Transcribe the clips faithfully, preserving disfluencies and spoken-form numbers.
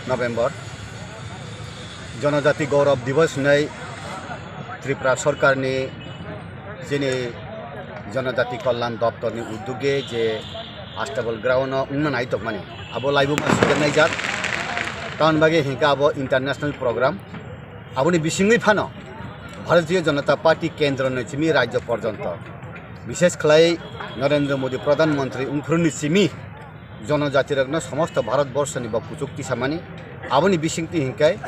November, Jonojati Gaurav Divas hinwi Tripura Sorkarni chini Jonojati Kalyan Doptorni uddyoge je Astabal ground-o wngna nai tongmani, abo laibuma swijak naijak. Tamoni bagwi hinkhe abo international program. Aboni bisingwi phano Bharatiya Janata Party kendroni simi rajyo porjonto, bishesh khlai Narendra Modi Pradhan Mantri wngphuruni simi jonojatirokno somosto Bharat borshoni bo kuchuk tisamani. Aboni bisingtwi hinkhe,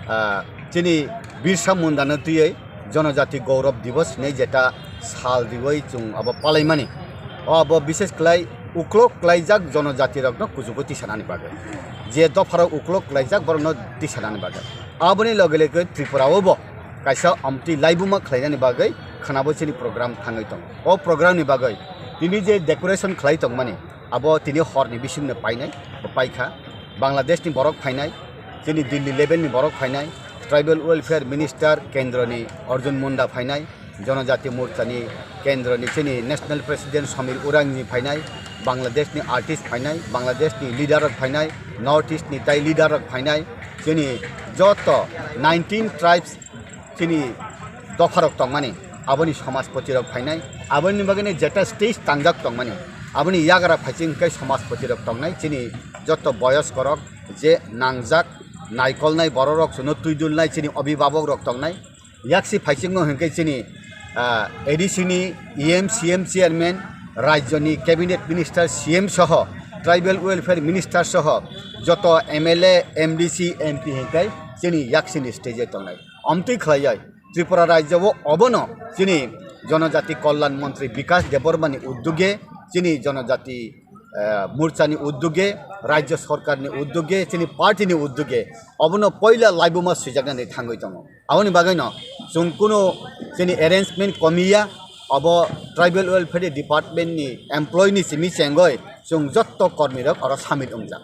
ah, chini Birsa Mundano twiwi Jonojati Gaurav Divas hinwi jeta sal riwi chwng abo palaimani. O abo bishesh khlai uklok klaijak jonojatirokno kuchugo tisanani bagwi. Je dopharok uklok klaijak borokno tisanani bagwi. Aboni loge loge Tripura-o bo kaisa amtwi laibuma khlainani bagwi khwnabo chini program thangwi tongo. O programni bagwi tini je decoration khlai tongmani, abo tini horni bisingno painai, bo paikha. Bangladeshni borok phainai, chini Delhi levelni borok phainai, Tribal Welfare Minister kendroni Arjun Munda phainai, Jonojati Morchani kendroni chini National President Samir Urangni phainai, Bangladeshni artist phainai, Bangladeshni leader rok phainai, North Eastni tai leader rok phainai, chini joto nineteen tribes chini dopharok tongmani, aboni somajpoti rok phainai, aboni bagwino jeta stage tangjak tongmani, aboni yagra phaiching khe somajpoti rok tongnai, chini joto boyoskorok je nangjak naikolnai bororok chwngno twidulnai chini obibabok rok tongnai, yaksi phaichingno hinkhe chini, ah, A D C ni E M, C M chairman, rajyoni cabinet minister, C M soho, tribal welfare minister soho, joto M L A, M D C, M P hinkhe chini yaksini stage tongnai. Amtwi khlaiyai Tripura rajyo o obono chini Jonojati Kalyan Mantri Bikas Debbarmani uddyoge, chini Jonojati, eh, Morchani uddyoge, rajyo sorkarni uddyoge, chini partyni uddyoge obono poila laibuma swijaknani thangwi tongo. Aboni bagwino chwng kunu chini arrangement komiya, abo Tribal Welfare Department ni employee ni simi chengoi chwng jotto kormi rok oro samil wngjak.